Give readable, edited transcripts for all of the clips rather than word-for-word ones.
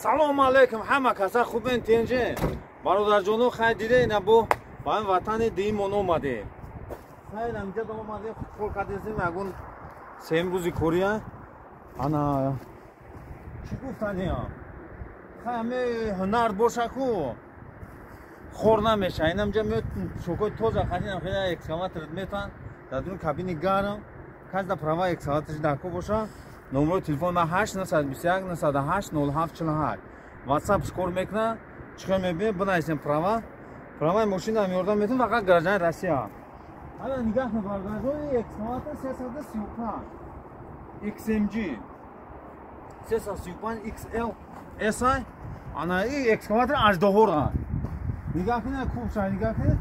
Ассалому алайкум, ҳама каса хубен, тенҷе. Бародарҷоно, хай диде, ина бо ба ин ватани диимон омадем. Хай инҷа омадем, кор кардесем, ягон сеюм рӯзи кория. Ана чӣ гуфтаниям? Хай ҳаме ҳунар боша ку хор намеша. Инамҷа меояд шокои тоза хатинам хеле экскаватор метан дар дуни кабини гарм. Кас да права экскаваторш дар ко боша. Номерои телефон ма 8 921 908 07 48. WhatsApp кор мекунад. Чӣ хел мебинед, бинависем права. Праваи мошинаам ёрдам метавон, фақат гражданин Россия. Ана нигаҳ кун, бародарҷон, экскаватор 335 XMG 335 XL SI. Ана и экскаватор аждаҳора. Нигаҳ кунед, куб ша, нигаҳ кунед.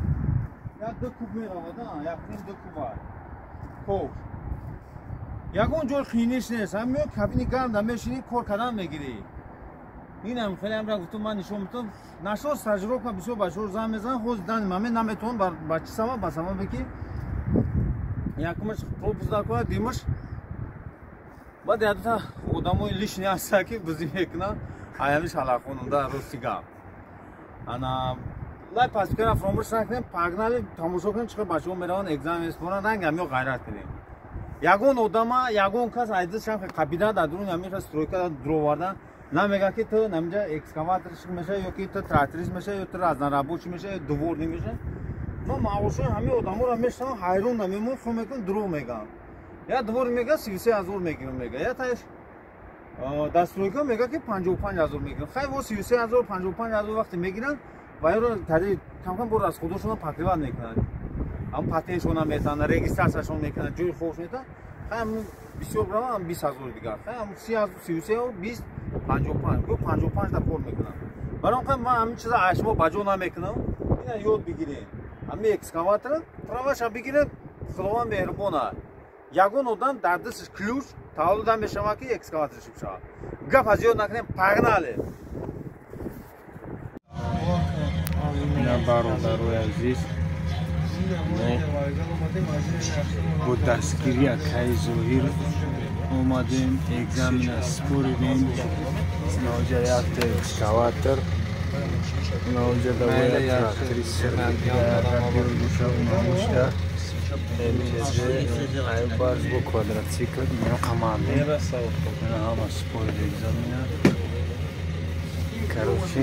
Як ду куб меравад, як ним ду куба. Хоб. Ягон ҷой қииниш нест. Ҳам меояд кабини гарм да мешинӣ, кор кардан мегирӣ. Инам хеле ҳамра гуфтум, ман нишон метавон. Нашо стажировка бисёр бачаҳо зан мезананд, ҳозир дани ман наметавон ба чӣ сабаб? Ба сабабе ки якумаш пропуск накунад, дуюмаш баъд якдута одамои лишний ҳастанд, ки бизӣ мекунанд. Аями шалақонунда рости гап. Ана лайк, подпискара фаромӯш накунем. Погнали, тамошо кунем, чӣ хел бачаҳо мераванд, экзамен месупоранд. Ранг ҳамиё ғайрат кунем. Ягон одама, ягон кас айдисшам қабида дар дуруни ҳамин стройка дуровардан намега, ки ту наминҷа экскаваторщик меша, ё ки ту тракторист меша, ё ту разнорабочий меша, ё дворник меша. Ма маошои ҳамин одаморо мешавам, ҳайрон намемон, хо мекунам, дурӯғ мегӯям. Я дворник мега, 33 000 мегирам мега, я таиш дар стройка мега, ки 55 000 мегирам. Хай, во 33 000, 55 000 вақте мегиранд, ва ёро тари камкам бор аз худошона покрывать мекунанд, ам патентшона метавонанд, регистрацияшон мекунанд, ҷои хобш метавонанд. Хай, бисёр бравам, 20 000 дигар. Хай, 33, 20, 55, гӯ 55 да кор мекунам. Барои он ман ҳамин чиза ашмо ба ҷо намекунам. Ина ёд бигирем. Ҳамин экскаватора праваша бигирем, Худованд меҳрубона. Ягон одам дар дасташ ключ таваллуд мешавад, ки экскаваторшик шавад. Гап аз ёд накунем, погнали. Ина, бародарои азиз, бо дастгирии акаи Зоҳир омадем, экзамена споридем. Инаоҷа якта экскаватор, инаоҷа давоя трактори сиргируша, МТЗ, ай барз бо квадроцикл. Ино қамандем, ина ҳама спорид экзамена. Короче,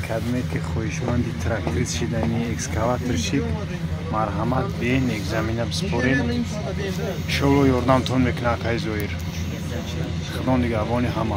кадме ки хоҳишманди тракторист шидани, экскаваторщик, марҳамат, биен, экзамена биспорем. Иншолло, ёрдамтон мекунад акаи Зоҳир. Худо нигаҳбони ҳама.